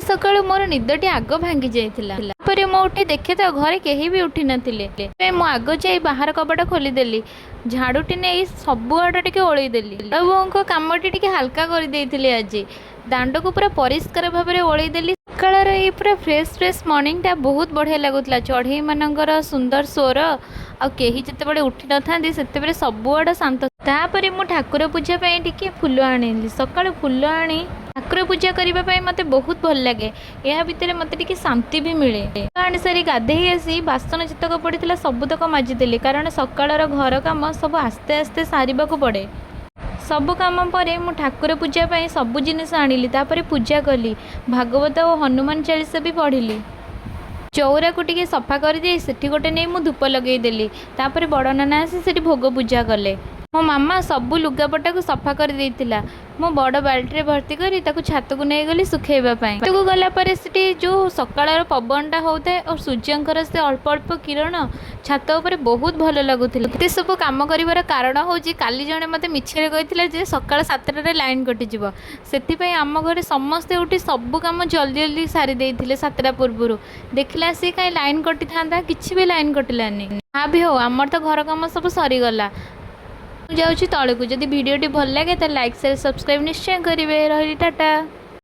ସକାଳୁ ମୋର ନିଦଟି ଆଗ ଭାଙ୍ଗି ଯାଇଥିଲା। ତାପରେ ମୁଁ ଉଠି ଦେଖେ ତ ଘରେ କେହି ବି ଉଠି ନଥିଲେ। ସେଥିପାଇଁ ମୁଁ ଆଗ ଯାଇ ବାହାର କବାଟ ଖୋଲିଦେଲି। ଝାଡ଼ୁଟି ନେଇ ସବୁଆଡ଼ ଟିକେ ଓଳେଇଦେଲି। ବଡ଼ ବୋଉଙ୍କ କାମଟି ଟିକେ ହାଲକା କରିଦେଇଥିଲି ଆଜି। ଦାଣ୍ଡକୁ ପୁରା ପରିଷ୍କାର ଭାବରେ ଓଳେଇଦେଲି। ସକାଳର ଏଇ ପୁରା ଫ୍ରେଶ୍ ଫ୍ରେଶ୍ ମର୍ଣ୍ଣିଂଟା ବହୁତ ବଢ଼ିଆ ଲାଗୁଥିଲା। ଚଢ଼େଇମାନଙ୍କର ସୁନ୍ଦର ସ୍ୱର ଆଉ କେହି ଯେତେବେଳେ ଉଠି ନଥାନ୍ତି, ସେତେବେଳେ ସବୁଆଡ଼ ଶାନ୍ତ। ତାପରେ ମୁଁ ଠାକୁର ପୂଜା ପାଇଁ ଟିକେ ଫୁଲ ଆଣିଲି। ସକାଳୁ ଫୁଲ ଆଣି ଠାକୁର ପୂଜା କରିବା ପାଇଁ ମୋତେ ବହୁତ ଭଲ ଲାଗେ। ଏହା ଭିତରେ ମୋତେ ଟିକେ ଶାନ୍ତି ବି ମିଳେ। ଫୁଲ ଆଣି ସାରି ଗାଧେଇ ଆସି ବାସନ ଯେତକ ପଡ଼ିଥିଲା, ସବୁତକ ମାଜିଦେଲି, କାରଣ ସକାଳର ଘର କାମ ସବୁ ଆସ୍ତେ ଆସ୍ତେ ସାରିବାକୁ ପଡ଼େ। ସବୁ କାମ ପରେ ମୁଁ ଠାକୁର ପୂଜା ପାଇଁ ସବୁ ଜିନିଷ ଆଣିଲି। ତାପରେ ପୂଜା କଲି। ଭାଗବତ ଓ ହନୁମାନ ଚାଳିଶା ବି ପଢ଼ିଲି। ଚଉରାକୁ ଟିକେ ସଫା କରିଦେଇ ସେଠି ଗୋଟେ ନେଇ ମୁଁ ଧୂପ ଲଗେଇଦେଲି। ତାପରେ ବଡ଼ ନନା ଆସି ସେଠି ଭୋଗ ପୂଜା କଲେ। ମୋ ମାମା ସବୁ ଲୁଗାପଟାକୁ ସଫା କରିଦେଇଥିଲା। ମୁଁ ବଡ଼ ବାଲ୍ଟିରେ ଭର୍ତ୍ତି କରି ତାକୁ ଛାତକୁ ନେଇଗଲି ଶୁଖେଇବା ପାଇଁ। ଛାତକୁ ଗଲା ପରେ ସେଠି ଯେଉଁ ସକାଳର ପବନଟା ହେଉଥାଏ ଓ ସୂର୍ଯ୍ୟଙ୍କର ସେ ଅଳ୍ପ ଅଳ୍ପ କିରଣ ଛାତ ଉପରେ, ବହୁତ ଭଲ ଲାଗୁଥିଲା। ଏତେ ସବୁ କାମ କରିବାର କାରଣ ହେଉଛି, କାଲି ଜଣେ ମୋତେ ମିଛରେ କହିଥିଲା ଯେ ସକାଳ 7ଟାରେ ଲାଇନ୍ କଟିଯିବ। ସେଥିପାଇଁ ଆମ ଘରେ ସମସ୍ତେ ଉଠି ସବୁ କାମ ଜଲ୍ଦି ଜଲ୍ଦି ସାରି ଦେଇଥିଲେ 7ଟା ପୂର୍ବରୁ। ଦେଖିଲା ଆସିକି କାହିଁ ଲାଇନ୍ କଟିଥାନ୍ତା? କିଛି ବି ଲାଇନ୍ କଟିଲାନି। ଯାହା ବି ହଉ, ଆମର ତ ଘର କାମ ସବୁ ସରିଗଲା। ମୁଁ ଯାଉଛି ତଳକୁ। ଯଦି ଭିଡ଼ିଓଟି ଭଲ ଲାଗେ, ତାହେଲେ ଲାଇକ୍, ସେୟାର, ସବସ୍କ୍ରାଇବ୍ ନିଶ୍ଚୟ କରିବେ। ରହିଲି, ଟାଟା।